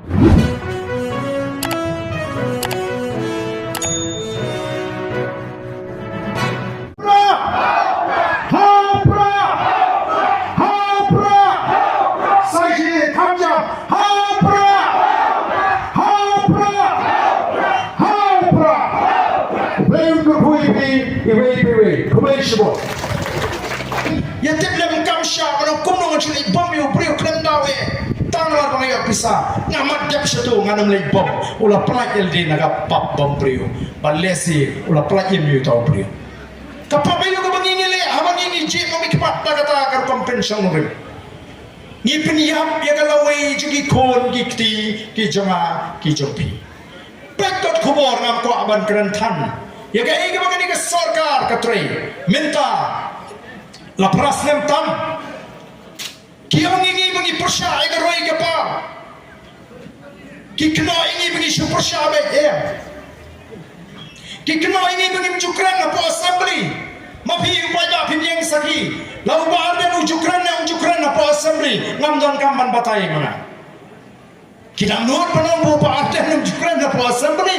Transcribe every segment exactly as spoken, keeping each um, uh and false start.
Prah! Ha Prah! Ha Prah! Sa shi kham jam. Ha Prah! Ha Prah! Ha Prah! Blei un kyrkhu ïa phi iwei pa iwei. Khublei shibun. Ïa tip lem kam shah, kano kumno ngan shu leit bom ïa u briew khlem daw eh. Tang namar ba nga ïoh pisa, nga mat dep shatu, ngan ym leit bom. U la pyllait ïa lade na ka pap bom briew. Bad lehse u la pyllait ïa u tau briew. Ka pap ïa u kaba ngi ngi leh, haba ngi ngi jied bom ïa ki pap, ta kata ka rukom pynshong nongrim. Ngi pynïap ïa ka lawei jong ki khun ki kti, ki jong nga ki jong phi. Peit kot khubor, ngam kwah ban kren than ïa kaei kaba kane ka sorkar ka trei. Mynta la phra snem tam. Ki ong ïa ngi ba ngi pyrshah ïa ka roi ka par. Ki kynnoh ïa ngi ba ngi shu pyrshah beit, em. Ki kynnoh ïa ngi ba ngim ju kren hapoh assembly. Ma phi u paidbah phim ïeng sakhi. La u Bah Ardent u ju kren ne um ju kren hapoh assembly, ngam donkam ban batai ma nga. Ki dang nud ban ong ba u Bah Ardent um ju kren hapoh assembly.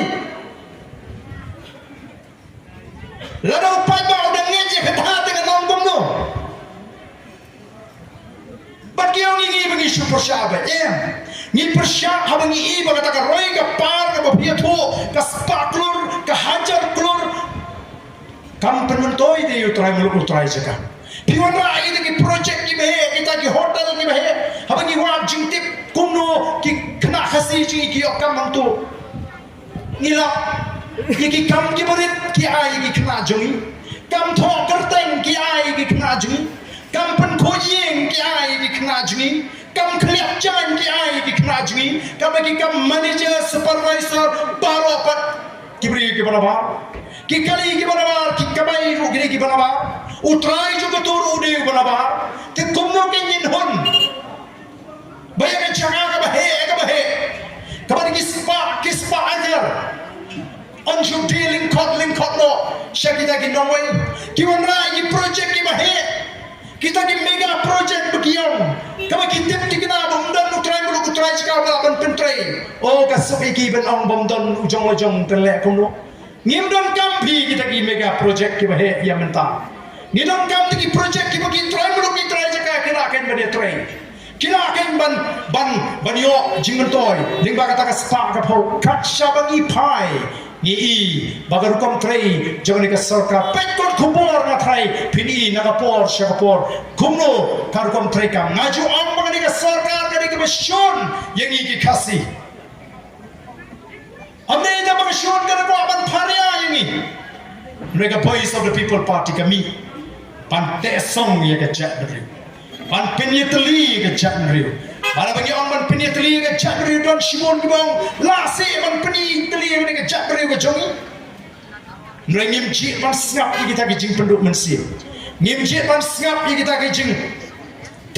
Lada u paidbah u dang ngeit ïa kata te ngan ong kumno? Bad ki ong ïa ngi ba ngi shu pyrshah beit, em. Ngi pyrshah haba ngi i ba kata ka roi ka par kaba phi ïathuh, ka spah klur, ka hajar klur, kam pynmyntoi de ïa u trai muluk u trai jaka. Phi wanrah ïa kita ki project kiba heh, kita ki hotel kiba heh, haba ngi wad jingtip kumno ki khynnah Khasi jong ngi ki ïoh kam hangto. Ngi lap, ïa ki kam kiba rit ki ai ïa ki khynnah jong ngi. Kam thoh kyrteng ki ai ïa ki khynnah jong ngi. Kam pynkhuid ïing ki ai ïa ki khynnah jong ngi. Kam khlieh jaiñ ki ai ïa ki khynnah jong ngi. Kaba ki kam manager, supervisor, baroh pat ki briew kiba nabar. Ki kali kiba nabar, ki kamai ruh ki dei kiba nabar. U trai jong ka tur u dei uba nabar. Te kumno ngin hun ba ïa ka jaka kaba heh, kaba heh, kaba dei ki spah, ki spah acre, yn shu die lyngkot lyngkot noh sha kita ki nongwei. Ki wanrah ïa ki project kiba heh, kita ki mega project ba ki ong, kaba ki tip thikna ba ym don u trai muluk u trai jaka ba lah ban pyntrei. O, ka suk ïa ki ban ong ba ym don u jong la jong, te leh kumno? Ngim donkam phi kita ki mega project kiba heh ïa mynta. Ngi donkam kita ki project kiba ki trai muluk ki trai jaka ki lah kein ban ïatrei. Ki lah kein ban, ban, ban ïoh jingmyntoi lyngba kata ka spah ka phew. Kat shaba ngi phai, ngi i ba ka rukom trei jong kane ka sorkar, peit kot khubor nga tharai phin i na ka por sha ka por kumno ka rukom treikam. Nga ju ong ba kane ka sorkar ka dei kaba shun ïa ngi ki Khasi. Ym dei tang ba ka shun ka da kwah ban pharia ïa ngi. Hynrei ka Voice of the People Party ka mih ban teh song ïa ka jaitbynriew, ban pynïatylli ïa ka jaitbynriew. Bad haba ngi ong ban pynïatylli ïa ka jaitbynriew, don shibun kiba ong, lah seh ban pynïatylli ïa ka jaitbynriew ka jong ngi. Hynrei ngim jied ban sngap ïa kita ki jingpynduh mynsiem. Ngim jied ban sngap ïa kita ki jing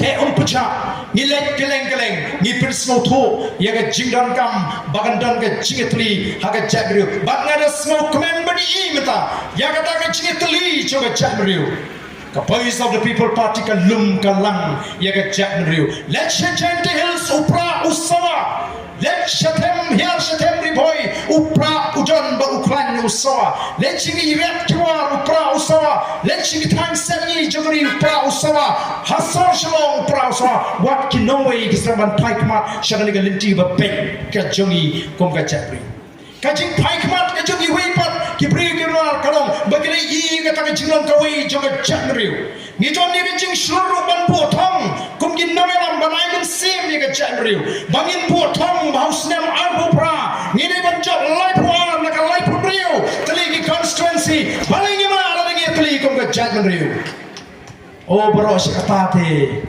Te um pyrshah, ngi leit kylleng kylleng, ngi pynsngewthuh ïa ka jingdonkam ba kan don ka jingïatylli ha ka jaitbynriew. Bad nga da sngewkmen ban ïohi mynta ïa kata ka jingïatylli jong ka jaitbynriew. Ka Voice of the People Party ka lum ka lang ïa ka jaitbynriew. Leit sha Jaintia Hills, u Prah u Sawa. Leit sha them hiar sha them Ri Bhoi, u Prah u don bad u khlaiñ u Sawa. Leit sha ki rat ki war, u Prah u Sawa. Leit sha ki thaiñ sepngi jong ka ri, u Prah u Sawa. Ha sor Shillong, u Prah u Sawa. Wat ki nongwei ki sdang ban phai khmat sha kane ka lynti ba beit ka jong ngi kum ka jaitbynriew. Ka jingphai khmat ka jong kiwei pat ki briew ki rat ka long ba ki la ïohi ïa kata ka jinglong kawei jong ka jaitbynriew. Ngi don ïa ka jingshlur ruh ban buh thong kum ki nongïalam ban ai mynsiem ïa ka jaitbynriew. Ba ngin buh thong ba ha u snem arphew phra ngin dei ban jop laiphew ar na ka laiphew hynriew tylli ki constituency. Balei ngim lah lada ngi ïatylli kum ka jaitbynriew? O, baroh shi katta te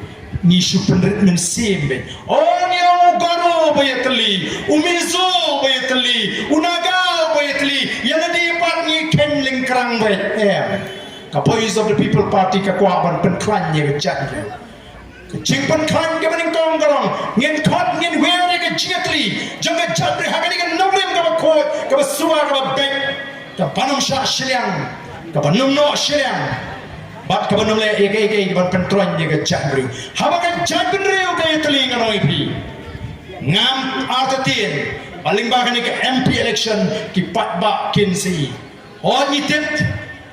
ngi shu pynrit mynsiem beit. O, ngi ong u Garo ba ïatylli, u Mizo ba ïatylli, u Naga ba ïatylli, ïa lade pat ngi kheiñ lyngkrang beit. Em. Ka Voice of the People Party ka kwah ban pynkhlaiñ ïa ka jaitbynriew. Ka jingpynkhlaiñ kaba nyngkong ka long, ngin khot ngin wer ïa ka jingïatylli jong ka jaitbynriew ha kane ka nongrim kaba khuid, kaba suba, kaba beit, kaba ym shah shiliang, kaba ym noh shiliang, bad kaba ym leh ïa kaei kaei kaban pyntroiñ ïa ka jaitbynriew. Haba ka jaitbynriew ka ïatylli, nga ong ïa phi, Ngam artatien ba lyngba kane ka M P election ki paidbah kin sa ïoh. Hooid, ngi tip,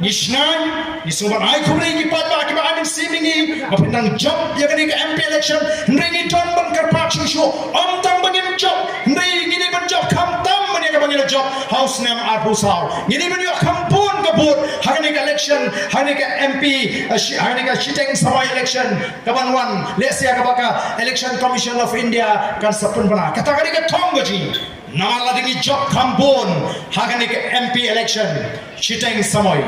ngi shngaiñ, ngi sngewbha ban ai khublei ki paidbah kiba ai mynsiem ïa ngi ba phin nang jop ïa kane ka M P election. Hynrei ngi don ban kyrpad shuh shuh, ym tang ba ngim jop, hynrei ngi dei ban jop khamtam ban ïa kaba ngi la jop ha u snem arphew saw. Ngi dei ban ïoh kham bun ka vote ha kane ka election, ha kane ka M P, eh, shi- ha kane ka shiteng samoi election kaban wan, lehse kaba ka Election Commission of India kan sa pynbna. Kata ka dei ka thong ka jong ngi. Namar lada ngi jop kham bun ha kane ka M P election shiteng samoi,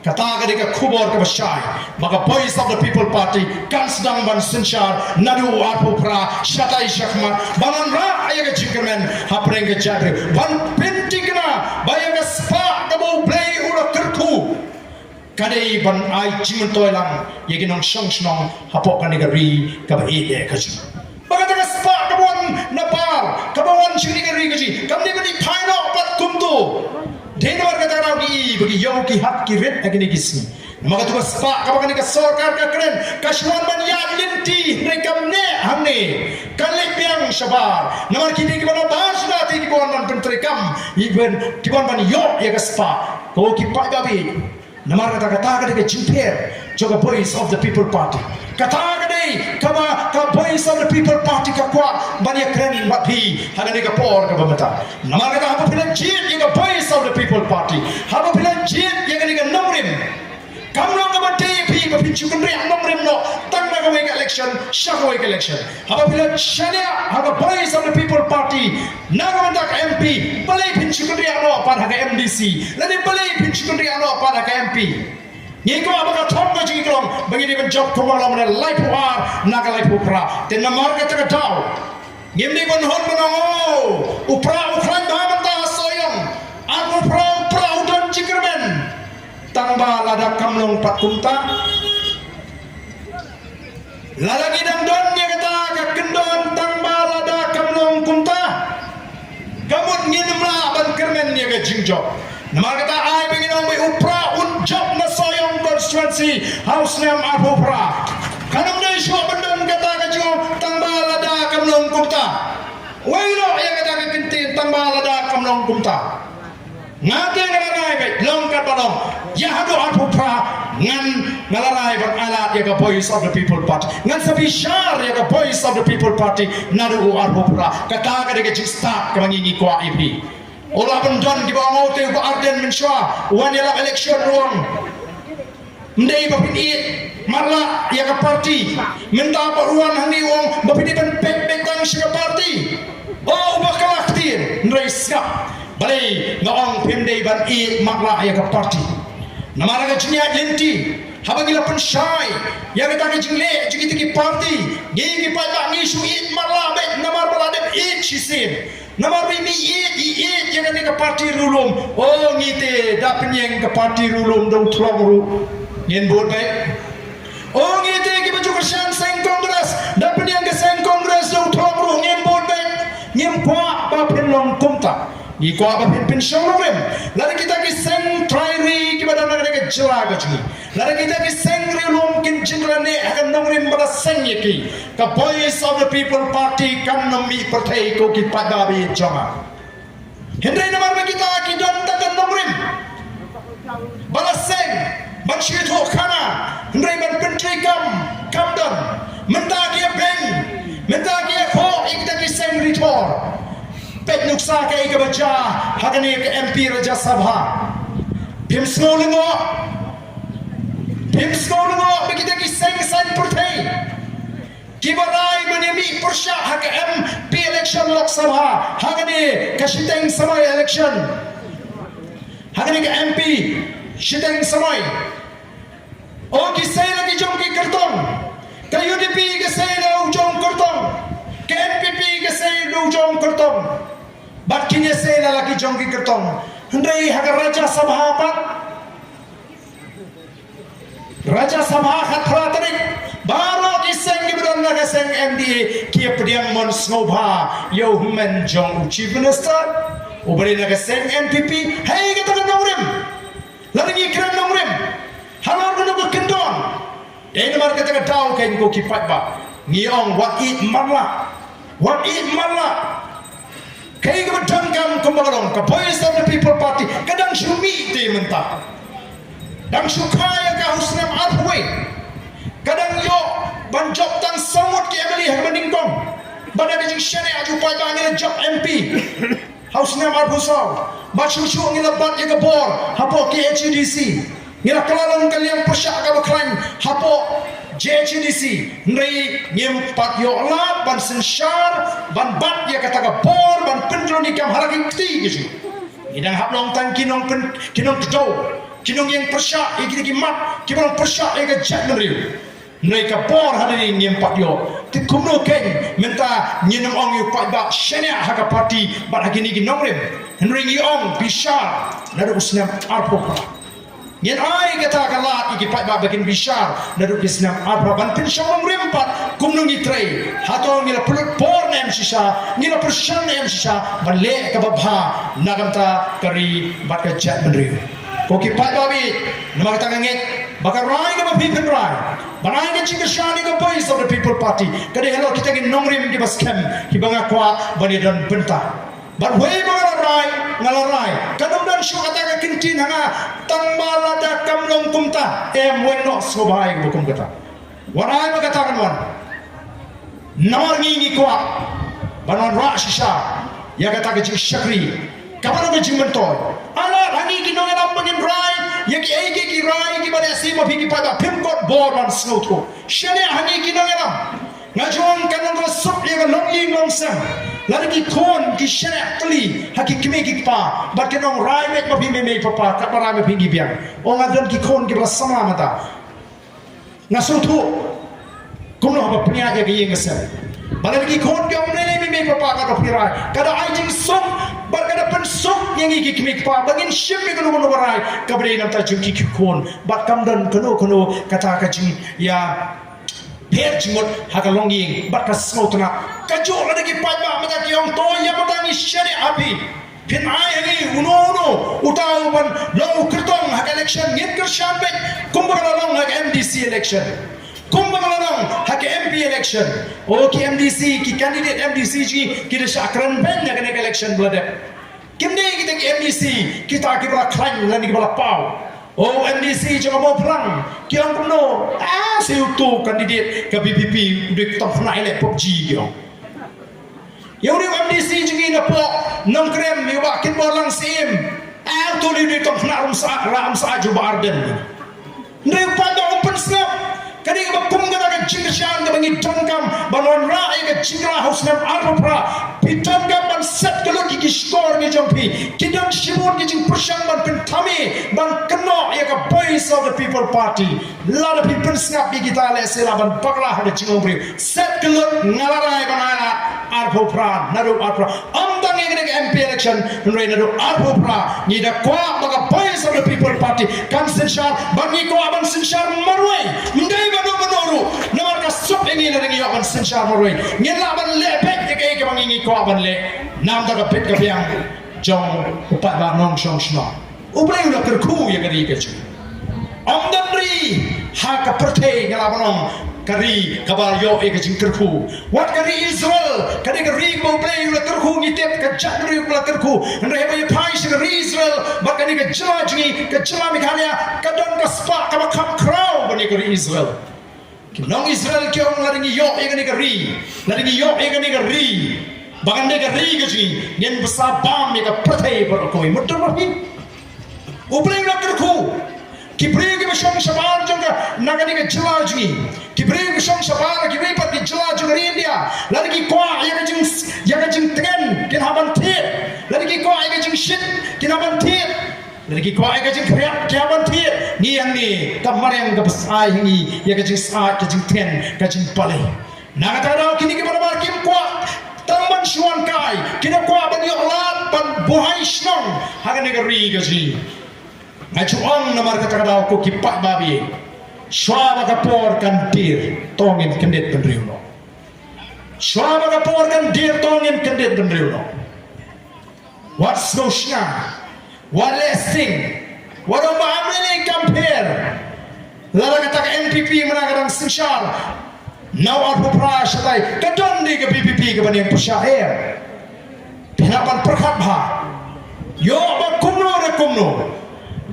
kata ka dei ka khubor kaba shai ba ka Voice of the People Party kan sdang ban synshar naduh u arphew phra shatai shakhmat, ban wanrah ïa ka jingkyrmen hapdeng ka jaitbynriew, ban pynthikna ba ïa ka spah kaba U Blei u la kyrkhu ka dei ban ai jingmyntoi lang ïa ki nongshong shnong hapoh kane ka ri kaba ïeit ka jong ngi. Ba kata ka spah kaba wan na par, kaba wan sha kane ka ri ka jong ngi, kam dei ban ïa phai noh pat kumto. Dei namar kata ka daw ngi i ba ki ïew ki hat ki rit ha kine ki sngi. Namar kata ka spah kaba kane ka sorkar ka kren, ka shu wan ban ïaid lynti, hynrei kam neh hangne. Ka leit biang shabar. Namar ki dei kiba na bar shuwa te kiba wan ban pyntreikam, kiba wan ban ïoh ïa ka spah. Ko ki paidbah, namar kata, kata ka dei ka jingpher jong ka Voice of the People Party. Kata ka dei kaba ka Voice of the People Party ka kwah ban ïakren bad phi ha kane ka por kaba mynta. Namar kata, haba phi la jied ïa ka Voice of the People Party, haba phi la jied ïa kane ka nongrim, kam long kaba dei ïa phi ba phin shu kynriah nongrim noh tang na kawei ka election sha kawei ka election. Haba phi la shaniah ha ka Voice of the People Party na ka bynta ka M P, balei phin shu kynriah noh pat ha ka M D C, lane balei phin shu kynriah noh pat ha ka M P? Ngi kwah ba ka thong ka jong ngi ka long ba ngi dei ban jop kumba long na laiphew ar na ka laiphew phra. Te namar kata ka daw ngim dei ban hun ban ong, "Oh, u Prah u khlaiñ bha mynta ha Sohiong, ar u Prah, u Prah u don jingkyrmen." Tang ba lada kam long pat kumta, lada ngi dang don ïa kata ka kyndon, tang ba lada kam long kumta, ka mut ngin ym lah ban kyrmen ïa ka jingjop. Namar kata, ai ba ngin ong ba u Prah un jop na Sohiong constituency ha u snem arphew phra. Kan ym dei shuh ban don kata ka jingong, tang ba lada kam long kumta. Wei noh ïa kata ka kyntien, tang ba lada kam long kumta. Nga te nga la rai beit, long katba long, ïa haduh arphew phra ngan, nga la rai ban ailad ïa ka Voice of the People Party. Ngan sa bishar ïa ka Voice of the People Party naduh u arphew phra. Kata ka dei ka jingstad kaba ngi, ngi kwah ïa phi. U lah ban don kiba ong, "Oh, te u Bah Ardent mynshuwa u wan ïalap election, u ong ym dei ba phin ïeit matlah ïa ka party. Mynta pat u wan hangne u ong ba phin dei ban peit beit tang sha ka party." Oh, u bakla ktien, hynrei sngap. Balei nga ong phim dei ban ïeit matlah ïa ka party? Namar ka jingïaid lynti, haba ngi la pynshai ïa kata ka jingleh jong kita ki party, ngi ki paidbah ngi shu ïeit matlah beit namar ba la dep ïeit shisien. Namar ba i mih ïeit, i ïeit ïa kane ka party riewlum. Oh, ngi te da pynïeng ka party riewlum da u thlong ruh, ngin bud beit. Oh, ngi te kiba ju kyrshan seng Congress, da pynïeng ka seng Congress da u thlong ruh, ngin bud beit. Ngim kwah ba phin long kumta. Ngi kwah ba phin pynshong nongrim. Lada kita ki seng trai ri kiba don ha kane ka jylla ka jong ngi, lada kita ki seng riewlum kin jingkhlaiñ ha ka nongrim ba la seng ïa ki, ka Voice of the People Party kan ym mih pyrthei, ko ki paidbah ba ïeit jong nga. Hynrei namar ba kita ki don tang ka nongrim ba la seng ban shu ïathuh khana, hynrei ban pyntreikam kam don. Mynta ki ïa beiñ, mynta ki ïa khoh ïa kita ki seng rithor. Peit nuksa kaei kaba jia ha kane ka M P Rajya Sabha. Phim sngew lyngngoh, phim sngew lyngngoh ba kita ki seng saiñ pyrthei kiba rai ban ïa mih pyrshah ha ka M P election Lok Sabha, ha kane ka shiteng samoi election, ha kane ka M P shiteng samoi. Oh, ki sei la ki jong ki kyrtong. Ka U D P ka sei la u jong kyrtong. Ka N P P ka sei la u jong kyrtong. Bad kine sei la la ki jong ki kyrtong. Hynrei ha ka Rajya Sabha pat, Rajya Sabha khatphra tarik, baroh ki seng kiba don na ka seng M D A ki ïa pdiang mon sngewbha ïa u hynmen jong u Chief Minister uba dei na ka seng N P P. Hei, kata ka nongrim. Lada ngi kren nongrim halor kano ka kyndon, dei namar kata ka daw, ko ki paidbah, ngi ong wat ïeit matlah. Wat ïa mala. Kaei kaba donkam kumba ka long ka Voice of the People Party ka dang shu mih te mynta. Dang shu kha ïa ka ha u snem arphew wei. Ka dang ïoh ban jop tang saw ngut ki M L A ha kaba nyngkong. Bad da ka jingshaniah jong u paidbah ngi la jop M P ha u snem arphew saw. Bad shuh shuh ngi la bat ïa ka bor hapoh K H A D C. Ngi la kylla long ka liang pyrshah kaba khlaiñ hapoh J H A D C. Hynrei ngim pat ïoh lad ban synshar ban bat ïa kata ka bor ban pyntrei kam ha la ki kti ki ju. Ngi dang hap long tang ki nongpyn, ki nongkdew, ki nongïeng pyrshah ïa kita ki mat kiba long pyrshah ïa ka jaitbynriew. Hynrei ka bor hangne ngim pat ïoh. Te kumno kein mynta ngin ym ong ïa u paidbah shaniah ha ka party bad ha kine ki nongrim. Hynrei ngi ong bishar naduh u snem arphew phra. Ngin ai kata ka lad ïa ki paidbah ba kin bishar naduh ki snem arphew phra ban pynshong nongrim pat kumno ngi trei. Hato ngi la pynlut bor ne em shisha, ngi la pyrshang ne em shisha ban leh kaba bha na ka bynta ka ri bad ka jaitbynriew. Ko ki paidbah, namar kata nga ngeit ba ka rai kaba phi pynrai ban ai ka jingkyrshan ïa ka Voice of the People Party ka dei halor kita ki nongrim kiba skhem kiba nga kwah ban ïadon bynta. Bad wei ba nga la rai, nga la rai. Kan ym don shuh kata ka kyntien ha nga tang ba lada kam long kumta. Em, wei noh, sngewbha ai kaba kum kata. Wat ai ba kata kan wan. Namar ngi ngi kwah ban wanrah shisha ïa kata ka jingshakri kaba long ka jingmyntoi. Alat ha ngi ki nongïalam ba ngin rai ïa kiei kiei ki rai kiba lehse ma phi ki paidbah phim kot bor ban sngewthuh. Shaniah ha ngi ki nongïalam. Nga ju ong kan long ka suk ïa ka longïing longsem. Lada ki khun ki shaniah kylli ha ki kmie ki kpa bad kin ong, rai beit ma phi mei mei papa, katba rai ma phi ngi biang. Ong, nga don ki khun kiba la samla mynta. Nga sngewthuh kumno haba pynïaid ïa ka ïing ka sem. Ba lada ki khun ki ong, lei lei mei mei papa, katba phi rai, ka da ai jingsuk bad ka da pynsuk ïa ngi ki kmie ki kpa ba ngin shim ïa kano kano ka rai kaba dei na bynta jong ki ki khun. Bad kam don kano kano kata ka jingïa pher jingmut ha ka longïing bad ka sngewtynnat. Kajuh lada ki paidbah mynta ki ong, to ïa mynta ngi shaniah ha phi. Phin ai ha ngi uno uno uta uban long u kyrtong ha ka election, ngin kyrshan beit kumba ka la long ha ka M D C election, kumba ka la long ha ka M P election. O, ki M D C, ki candidate M D C jong ngi ki da shah kren beiñ ha kane ka election ba la dep. Kim dei kita ki M D C kita kiba la khlaiñ lane kiba la paw. O, M D C jong ka Mawphlang ki ong kumno? Ah, sa uto u candidate ka V P P u dei u tong khynnah, i leh PUBG, ki ong. Ïa une u M D C jong ngi napoh Nongkrem, ïa u Bah Kitborlang Syiem, ah, uto u dei u tong khynnah Umsa'at, Rah Umsa'at jong u Bah Ardent. Hynrei u paidbah um pynsngap. Ka dei kaba kum kata ka jingkyrshan kaba ngi donkam ban wanrah ïa ka jingkylla ha u snem arphew phra. Phi donkam ban set ka lut ïa ki shkor ki jong phi. Ki don shibun ki jingpyrshang ban pynthame ban kynnoh ïa ka Voice of the People Party. Lada phi pynsngap ïa kita, lehse lah ban bakla ha ka jinglong briew. Set ka lut, nga la rai ban ai lad arphew phra, naduh arphew phra. Ym tang ïa kane ka M P election, hynrei naduh arphew phra ngi da kwah ba ka Voice of the People Party kan synshar, bad ngi kwah ban synshar marwei. Ym dei ba no ba no ruh, namar ka suk ïa ngi lada ngi ïoh ban synshar marwei. Ngin lah ban leh beit ïa kaei kaba ngi ngi kwah ban leh. Namar ka bit ka biang jong u paidbah nongshong shnong. U Blei u la kyrkhu ïa ka ri ka jong ngi. Ym don ri ha ka pyrthei, nga lah ban ong, ka ri kaba ïoh ïa ka jingkyrkhu. Wat ka ri Israel, ka dei ka ri kaba U Blei u la kyrkhu, ngi tip ka jaitbynriew kaba la kyrkhu. Hynrei haba ïa phai sha ka ri Israel bad kane ka jylla jong ngi, ka jylla Meghalaya, ka don ka spah kaba kham khraw ban ïa ka ri Israel. Ki nong Israel ki ong, lada ngi ïoh ïa kane ka ri, lada ngi ïoh ïa kane ka ri, ba kan dei ka ri ka jong ngi, ngin bsa bam ïa ka pyrthei baroh kawei. Mut don ma phi? U Blei u la kyrkhu. Ki briew kiba shong shabar jong ka, na kane ka jylla jong ngi, ki briew kiba shong shabar kiwei pat ki jylla jong ka ri India, lada ki kwah ïa ka jing, ïa ka jingtngen, kin hap ban thied. Lada ki kwah ïa ka jingshit, kin hap ban thied. Lada ki kwah ïa ka jingkhriat, ki hap ban thied. Ngi hangne, ka mariang kaba sah ïa ngi ïa ka jingsah, ka jingtngen, ka jingpalei. Na kata ka daw kine kiba nabar kim kwah tang ban shu wan kai, ki da kwah ban ïoh lad ban buhai shnong ha kane ka ri ka jong ngi. Nga ju ong namar kata ka daw, ko ki paidbah, shuwa ba ka por kan dier, to ngin kyndit bynriew noh. Shuwa ba ka por kan dier, to ngin kyndit bynriew noh. Wat sngewsynei, wat leh sting, wat ong ba ym lei lei, kam pher. Lada kata ka N P P mynta ka dang synshar, Na u arphew phra shatai ka don de ka VPP kaba ïeng pyrshah, eh. Phi hap ban pyrkhat bha. Ïoh ba kumno re kumno,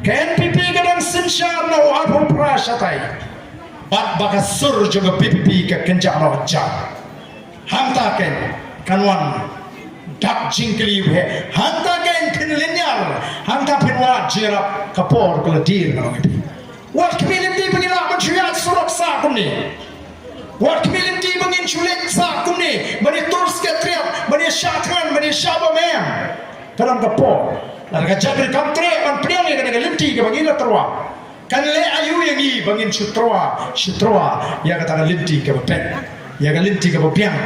ka NPP ka dang synshar na u arphew phra shatai. Bad ba ka sur jong ka VPP ka kynjah noh jar. Hangta kein kan wan dak jingkylli, hangta kein phin lynñiar, hangta phin wad jingïarap, ka por ka la dier, ngan ong ïa phi. Wat khmih lynti ba ngin lah ban shu ïaid surok sah kumne. Wat khmih lynti ba ngin shu leit sah kumne, ban ïatur skep triap, ban ïashah thngan, ban ïashah bam em. Ka don ka por lada ka jaitbynriew kam treh ban pdiang ïa kane ka lynti kaba ngi la tyrwa. Kan leh aïu ïa ngi ba ngin shu tyrwa, shu tyrwa ïa kata ka lynti kaba beit, ïa ka lynti kaba biang,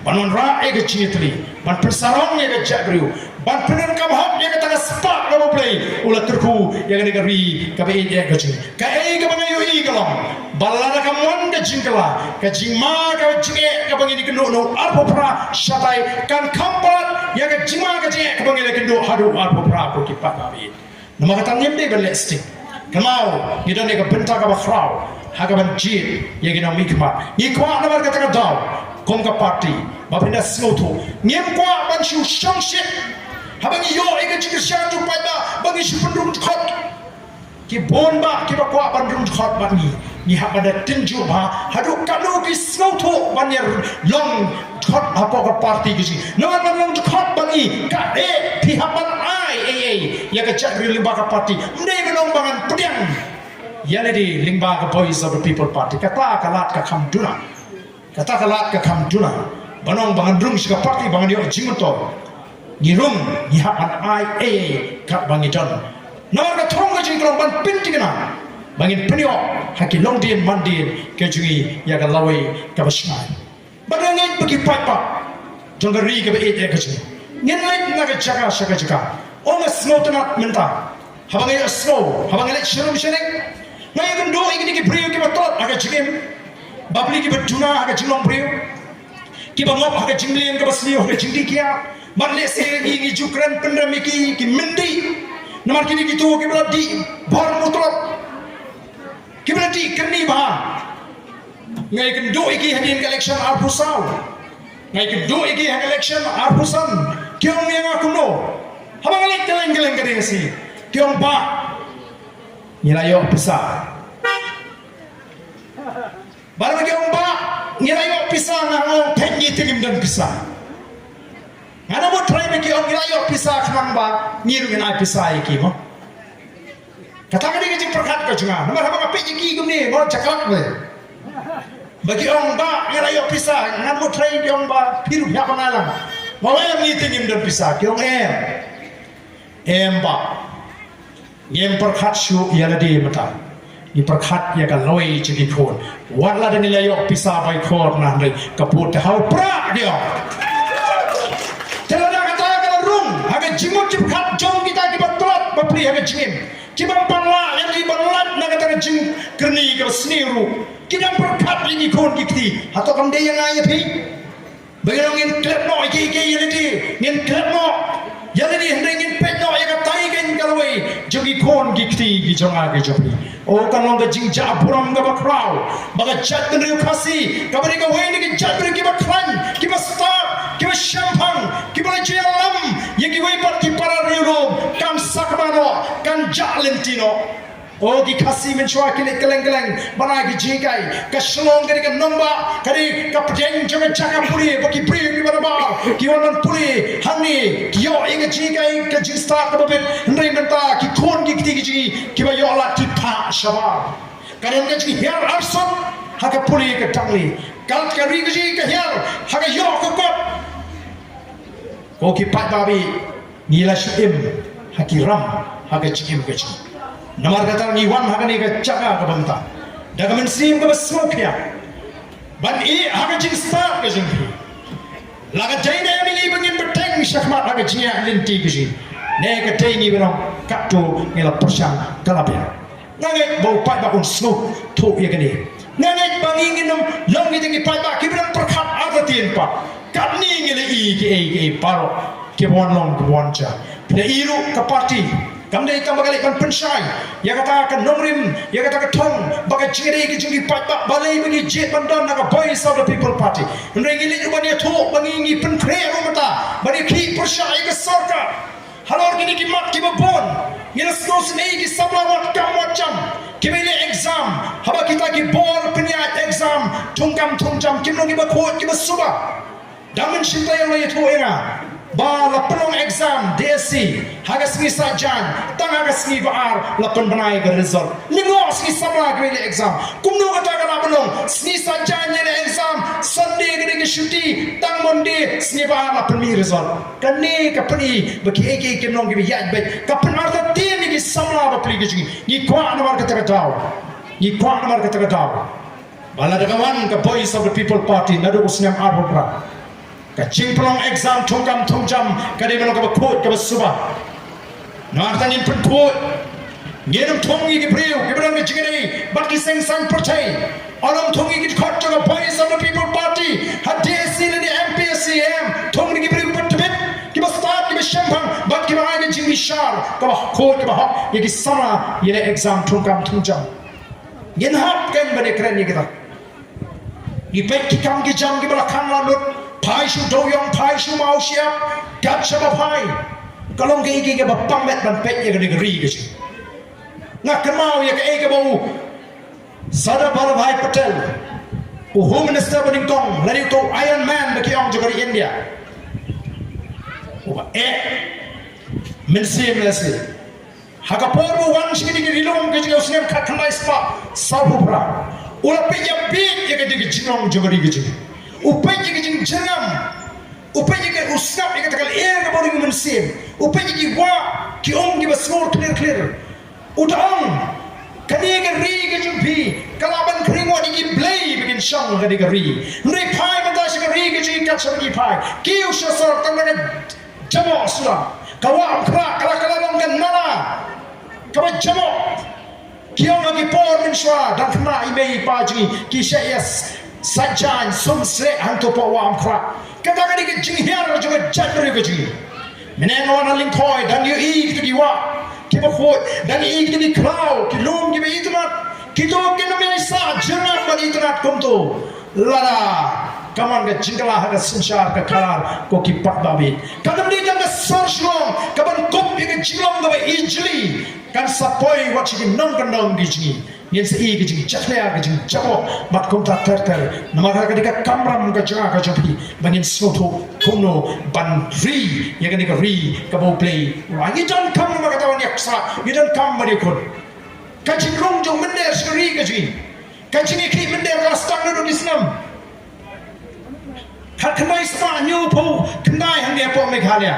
ban wanrah ïa ka jingïatylli, ban pynsarong ïa ka jaitbynriew, ban pyndonkam hok ïa kata ka spah kaba U Blei u la kyrkhu ïa kane ka ri kaba ïeit ïa ka jong ngi. Kaei kaba nga ïohi ka long ba lada kam wan ka jingkylla, ka jingma ka jingeh kaba ngi kynduh na u arphew phra shatai kan kham palat ïa ka jingma ka jingeh kaba ngi la kynduh haduh u arphew phra, ko ki paidbah ba ïeit. Namar kata ngim dei ban leh sting. Kynmaw, ngi don ïa ka bynta kaba khraw ha kaban jied ïa ki nongmihkhmat. Ngi kwah namar kata ka daw kum ka party ba phin da sngewthuh. Ngim kwah ban shu shongshit haba ngi ïoh ïa ka jingkyrshan jong u paidbah ba ngi shu pynrung dkhot. Ki bun bah kiba kwah ban rung dkhot bad ngi. Ngi hap ban da tynjuh bha haduh katno ki sngewthuh ban ïa long dkhot hapoh ka party ka jong ngi. Namar ban long dkhot bad ngi, ka eh, phi hap ban ai ei ei ïa ka jaitbynriew lyngba ka party. Ym dei ban ong ba ngan pdiang ïa lade lyngba ka Voice of the People Party. Kata ka lad ka kham duna. Kata ka lad ka kham duna. Ban ong ba ngan rung sha ka party ba ngan ïoh jingmyntoi. Ngi rung, ngi hap ban ai ei ei katba ngi don. Namar ka thong ka jong ngi ka long ban pynthikna ba ngin pynïoh ha ki longdien mandien ka jong ngi ïa ka lawei kaba shngaiñ. Bad nga ngeit ba ki paidbah jong ka ri kaba ïeit ïa ka jong ngi, ngin leit na ka jaka sha ka jaka. Ong, nga sngewtynnat mynta haba nga ïohsngew, haba nga leit sha rum sha neng, nga ïakynduh ïa kine ki briew kiba tlot ha ka jingim, bapli kiba duna ha ka jinglong briew, kiba ngop ha ka jingmlien kaba sniew ha ka jingdih kiad. Bad lehse ngi, ngi ju kren pynrem ïa ki, ki myndi. Namar kine kito kiba la dih bor mutlop, kiba la dih kyrni bha. Nga ïakynduh ïa ki hadien ka election arphew saw. Nga ïakynduh ïa ki ha ka election arphew san. Ki ong ïa nga kumno? Haba nga leit kylleng kylleng ka diengsi, ki ong, "Bah, ngi la ïoh pisa." Bad ba ki ong, "Bah, ngi la ïoh pisa," nga ong, "Peit ngi te ngim don pisa." Nga na mut trai ba ki ong ngi la ïoh pisa khnang ba ngi ruh ngin ai pisa ïa ki mo. Kata ka dei ka jingpyrkhat ka jong nga. Namar haba nga peit ïa ki kumne, nga jaklak ne. Ba ki ong, "Bah, ngi la ïoh pisa," nga na mut trai ki ong, "Bah, phi ruh phi hap ban ai lang." Nga ong, "Em, ngi te ngim don pisa." Ki ong, "Em." Em bah, ngim pyrkhat shuh ïa lade mynta. Ngi pyrkhat ïa ka lawei jong ki khun. Wat la dang ngi la ïoh pisa bai khor na hynrei ka pud te ha u prah, ki ong. Te lada kata ka la rung ha ka jingmut jingpyrkhat jong kita kiba tlot bapli ha ka jingim, kiba pan lah ïa ki ban lait na kata ka jingkyrni kaba sniew ruh, ki dang pyrkhat ïa ki khun ki kti, hato kam dei ïa nga ïa phi? Ba ngin ong ngin klet noh ïa kiei kiei ïa lade, ngin klet noh ïa lade, hynrei ngin peit noh ïa katai keiñ ka lawei jong ki khun ki kti ki jong nga ki jong phi. O, kan long ka jingjah burom kaba khraw ba ka jaitbynriew Khasi kaba dei kawei na ki jaitbynriew kiba khlaiñ, kiba stad, kiba shemphang, kiba la ju ïalam ïa kiwei pat ki para riewlum, kan sakma noh, kan jah lynti noh. O, ki Khasi mynshuwa ki leit kylleng kylleng ban ai ki jinghikai. Ka shnong ka dei ka nongbah, ka dei ka pdeng jong ka jaka pule ba ki briew kiba nabar ki wan ban pule hangne, ki ïoh ïa ka jinghikai, ka jingstad kaba bit. Hynrei mynta ki khun ki kti ki jong ngi kiba ïoh lad ki phah shabar. Ka don ka jinghiar arsut ha ka pule ka dang le. Ka, ka ri ka jong ngi ka hiar ha ka ïoh ka kot. Ko ki paidbah, ngi la shu im ha ki ram ha ka jingim ka jong ngi. Namar kata ngi wan ha kane ka jaka kaba mynta da ka mynsiem kaba sngewkhia ban ïeh ha ka jingstad ka jong phi. La ka dei ne em ïa ngi ba ngin bteng shakhmat ha ka jingïaid lynti ka jong ngi, ne ka dei ngi ba long katto ngi la pyrshang ka la biang. Nga ngeit ba u paidbah un sngewthuh ïa kane. Nga ngeit ba ngi ngin ym long ngi te ki paidbah kiba dang pyrkhat artatien pat. Katne ngi la ïohi kiei kiei baroh kiba wan long kiba wan jia. Phi la ïohi ruh ka party Kam dei tang ba ka leit ban pynshai ïa kata ka nongrim, ïa kata ka thong, ba ka jingïadei ka jong ki paidbah balei ba ngi jied ban don na ka Voice of the People Party. Hynrei ngi leit ruh ban ïathuh ba ngi, ngi pynkhreh ruh mynta ban ïakhih pyrshah ïa ka sorkar. Halor kine ki mat kiba bun, ngi la sngewsynei ki samla wat kam wat jam kiba ïaleh exam, haba kita ki bor pynïaid exam thungkam thungjam kim long kiba khuid kiba suba. Dang mynshwa ïa la ïathuh ïa nga ba la pynlong exam D S C ha ka sngi Saitjaiñ, tang ha ka sngi ba ar la pynbna ïa ka result. Lyngngoh sngi samla kiba ïaleh exam. Kumno kata ka lah ban long? Sngi Saitjaiñ ïaleh exam, Sunday ka dei ka shuti, tang Monday sngi ba ar la pynmih result. Kane ka pyni ba kiei kiei kim long kiba ïaid beit. Ka pynartatien ïa ki samla bapli ka jong ngi. Ngi kwah namar kata ka daw. Ngi kwah namar kata ka daw. Ba lada ka wan ka Voice of the People Party naduh u snem arphew phra, ka jingpynlong exam thungkam thungjam ka dei ban long kaba khuid kaba suba. Namar kata ngin pynkhuid. Ngin ym thung ïa ki briew kiba don ka jingïadei bad ki seng saiñ pyrthei. Ym thung ïa ki dkhot jong ka Voice of the People Party ha D S C lane M P S C M. Thung ïa ki briew kiba tbit, kiba stad, kiba shemphang bad kiba ai ka jingbishar kaba khuid kaba hok ïa ki samla ïaleh exam thungkam thungjam. Ngin hap kein ban ïakren ïa kita. Ngi peit ki kam ki jam kiba la khang la lut, phai shu dewiong, phai shu maw shyiap, kat shaba phai. Ka long kaei kaei kaba pang met ban peit ïa kane ka ri ka jong ngi. Nga kynmaw ïa kaei kaba u Sardar Vallabhbhai Patel, u Home Minister ba nyngkong, lane uto u Iron Man ba ki ong jong ka ri India, uba eh mynsiem lehse. Ha ka por ba u wan sha kane ka ri lum ka jong ngi ha u snem khatkhyndai spah sawphew phra, u la peit ïa, peit ïa kane ka jinglong jong ka ri ka jong ngi. U peit ïa ka jingjyrngam. U peit ïa ka, u sngap ïa kata ka lyer kaba rung mynsiem. U peit ïa ki wah ki um kiba sngur khlir khlir. U da ong, kane ka ri ka jong phi ka lah ban khring wat ïa ki blei ba kin shong ha kane ka ri. Hynrei phai mynta sha ka ri ka jong ngi kat shaba ngi phai. Kiew sha sor tang ba ka jaboh suda. Ka Wah Umkhrah ka la, ka la long ka nala kaba jaboh. Ki ong ha ki por mynshuwa dang khynnah i mei i pa jong ngi ki shah ïa sait jaiñ sum sreh hangto hapoh Wah Umkhrah. Kata ka dei ka jinghiar jong ka jaitbynriew ka jong ngi. Mynne nga wan ha Lyngkhoi dang ïohi kito ki wah kiba khuid, dang ïohi kito ki khlaw ki lum kiba itynnad. Kito kin ym ïai sah jyrngam bad itynnad kumto lada ka mon ka jingkylla ha ka synshar ka khadar ko ki paidbah. Katym dei tang ka sor shnong kaban kup ïa ka jinglong kaba ijli, kan sa poi wat sha ki nongkyndong ki jong ngi. Ngin sa ïohi ka jingjakhlia, ka jingjaboh bad kumta ter ter. Namar kata ka dei ka kamram ka jong nga ka jong phi ba ngin sngewthuh kumno ban ri ïa kane ka ri kaba U Blei u la ai. Ngi donkam namar kata ban ïaksaid, ngi donkam ban ïakhun. Ka jingrung jong mynder sha ka ri ka jong ngi. Ka jingïakhih mynder ka la sdang naduh ki snem khatkhyndai spah hynñiewphew khyndai hangne hapoh Meghalaya.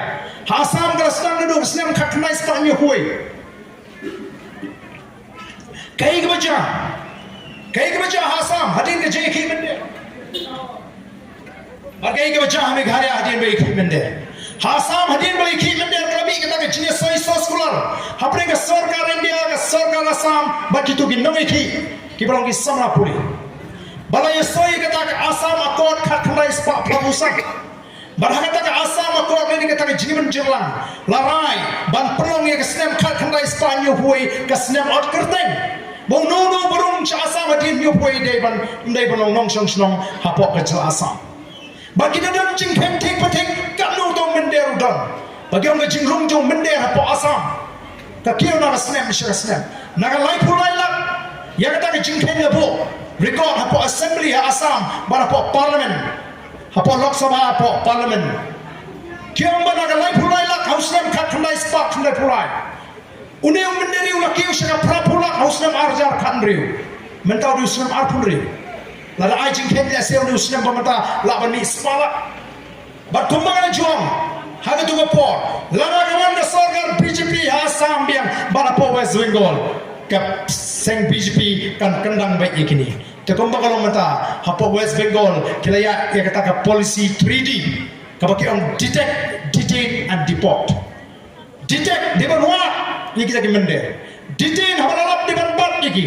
Ha Assam ka la sdang naduh ki snem khatkhyndai spah hynñiewphew wei. Kaei kaba jia? Kaei kaba jia ha Assam hadien ka jingïakhih mynder? Bad kaei kaba jia ha Meghalaya hadien ba ïakhih mynder? Ha Assam hadien ba la ïakhih mynder ka la mih kata ka jingïasoi soskular hapdeng ka sorkar India, ka sorkar Assam bad kito ki nongïakhih kiba long ki samla pule. Ba la ïasoi kata ka Assam Accord khatkhyndai spah phra phew san. Bad ha kata ka Assam Accord lane kata ka jingmynjur lang la rai ban pynlong ïa ka snem khatkhyndai spah hynñiewphew wei ka snem ot kyrteng. Ba uno uno ba rung sha Assam hadien hynñiewphew wei dei ban, dei ban long nongshong shnong hapoh ka jylla Assam. Ba ki da don jingkheiñ thik pathik katno uto u mynder u don. Ba ki ong ka jingrung jong u mynder hapoh Assam ka kiew na ka snem sha ka snem. Na ka laiphew lai lak ïa kata ka jingkheiñ la buh record hapoh Assembly ha Assam bad hapoh Parliament, hapoh Lok Sabha, hapoh Parliament. Ki ong ba na ka laiphew lai lak ha u snem khatkhyndai spah khyndaiphew lai, une u mynder u la kiew sha ka phraphew lak ha u snem ar hajar khathynriew. Mynta u dei u snem arphew hynriew. Lada ai jingkheiñ lehse une u snem ba mynta lah ban mih spah lak. Bad kumba nga la jong ha katu ka por, lada ka wan ka sorkar B J P ha Assam biang bad hapoh West Bengal, ka seng B J P kan kyndang beit ïa kine. Te kumba ka long mynta hapoh West Bengal ki la ïaid ïa kata ka policy three D kaba ki ong detect, detain and deport. Detect dei ban wad ïa kita ki mynder. Detain haba la lap dei ban bat ïa ki.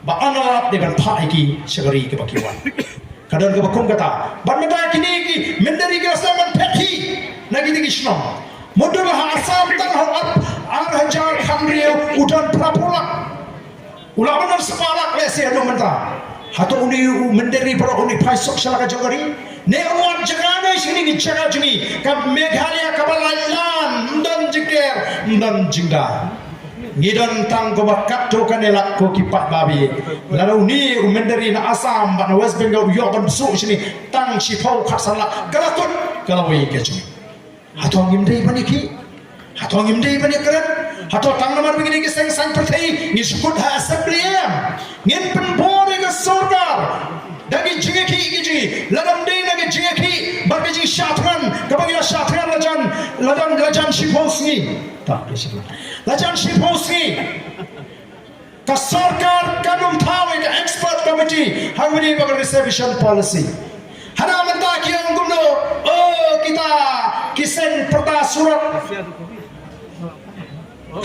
Ba ynda la lap dei ban phah ïa ki sha ka ri kaba ki wan. Ka don kaba kum kata. Bad mynta kine ki mynder ki la sdang ban phet hi na kine ki shnong. Mutdur ha Assam tang ha u ar, ar hajar U don phra phew lak. U lah ban don spah lak lehse haduh mynta. Hato une u mynder ri baroh une phai suk sha la ka jong ka ri? Ne u wan jaka ne sha kine ki jaka jong ngi ka Meghalaya kaba laitlan, ym don jingker, ym don jingda. Ngi don tang kumba katto katne lak ko ki paidbah. Lada une u mynder ri na Assam bad na West Bengal u ïoh ban suk shane tang shiphew khatsan lak, ka la kut, ka la wei ka jong ngi. Hato ngim dei ban ïakhih? Hato ngim dei ban ïakren? Hato tang namar ba ngi dei ki seng saiñ pyrthei ngin shu kut ha assembly em? Ngin pynbor ïa ka sorkar da ki jingïakhih ki jong ngi. Lada ym dei na ki jingïakhih bad ki jingshah thngan kaba ngi la shah thngan la jan, la jan, la jan shiphew sngi. Ta, la jan shiphew sngi. Ka sorkar kan ym thaw ïa ka expert committee ha kane ka reservation policy. Hana mynta ki ong kumno, oh, kita ki seng pyrta surok.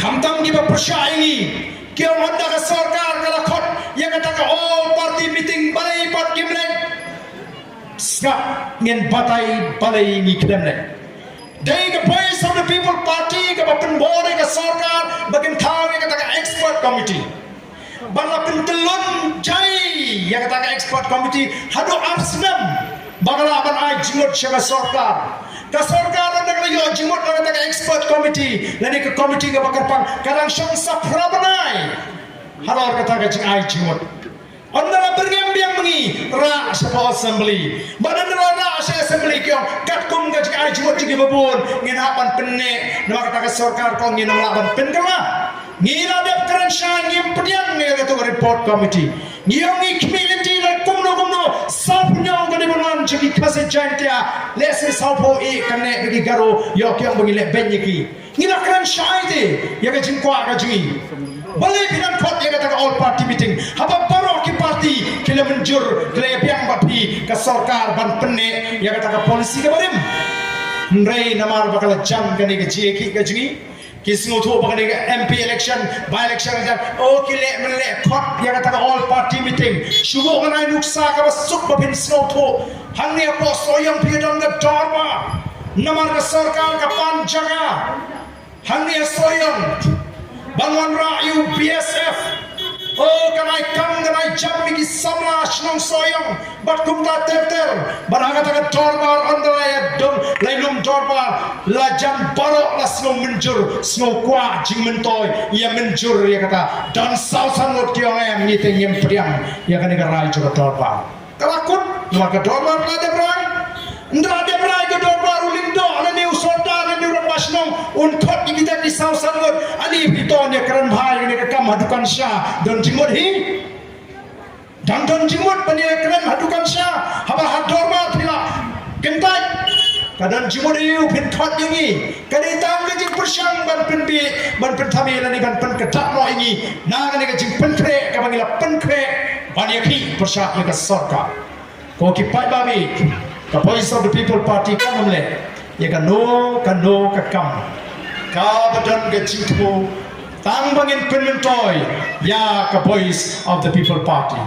Khamtam kiba pyrshah ïa ngi, ki ong hynda ka sorkar ka la khot ïa kata ka all party meeting, balei pat kim leit? Sngap, ngin batai balei ngi khlem leh. Dei ka Voice of the People Party kaba pynbor ïa ka sorkar ba kin thaw ïa kata ka expert committee. Ba la pyntyllun jai ïa kata ka expert committee haduh ar snem ba ka lah ban ai jingmut sha ka sorkar. Ka sorkar ynda ka la ïoh jingmut na kata ka expert committee lane ka committee kaba kyrpang, ka dang shong sa phra bnai halor kata ka jingai jingmut. Ynda la byrngem biang ma ngi, rah shapoh assembly. Bad ynda la rah sha assembly ki ong katkum ka jingai jingmut jong kiba bun ngin hap ban pynneh, namar kata ka sorkar ka ong ngin ym lah ban pynkylla. Ngi la dep kren shai, ngim pdiang ïa kato ka report committee. Ngi ong ngi khmih lynti lada kumno kumno, sawphew hynñiew ka dei ban wan jong ki Khasi Jaiñtia, lehse sawphew ïa ka neh ka ki Garo, ïoh ki ong ba ngi leh beiñ ïa ki. Ngi la kren shai te ïa ka jingkwah ka jong ngi. Balei phi dang khot ïa kata ka all party meeting haba baroh ki party ki la mynjur, ki la ïabiang bad phi ka sorkar ban pynneh ïa kata ka policy kaba rim? Hynrei namar ba ka la jan kane ka jingïakhih ka jong ngi, ki sngewthuh ba kane ka M P election, by election ka jan, oh, ki leh mynleh khot ïa kata ka all party meeting. Shu buh ban ai nuksa kaba suk ba phin sngewthuh. Hangne hapoh Sohiong phi don ka dorbar. Namar ka sorkar ka pan jaka hangne ha Sohiong ban wanrah ïa u B S F. Oh, kan ai kam kan ai jam ïa ki samla shnong Sohiong bad kumta ter ter. Bad ha kata ka dorbar ynda la ïa dum, la ïa lum dorbar, la jan baroh la sngew mynjur, sngew kwah jingmyntoi, ïa mynjur ïa kata. Don saw san ngut ki ong em, ngi te ngim pdiang ïa kane ka rai jong ka dorbar. Ka la kut, namar ka dorbar la dep rai. Ynda la dep rai ka dorbar, u lyngdoh lane u sordar lane u rangbah shnong un khot ïa kita ki saw san ngut. Ani phi to ne kren bha ïa kane ka kam ha dukan sha, don jingmut hi? Dang don jingmut ban ïa kren ha dukan sha, haba ha dorbar phi la kyntait? Ka don jingmut ïa u phin khot ïa ngi? Ka dei tang ka jingpyrshang ban pynbiej, ban pynthame lane ban pynkyntait noh ïa ngi na kane ka jingpynkhreh kaba ngi la pynkhreh ban ïakhih pyrshah ïa ka sorkar. Ko ki paidbah, ka Voice of the People Party kan ym leh ïa kano kano ka kam kaba don ka jingthmu tang ba ngin pynmyntoi ïa ka Voice of the People Party.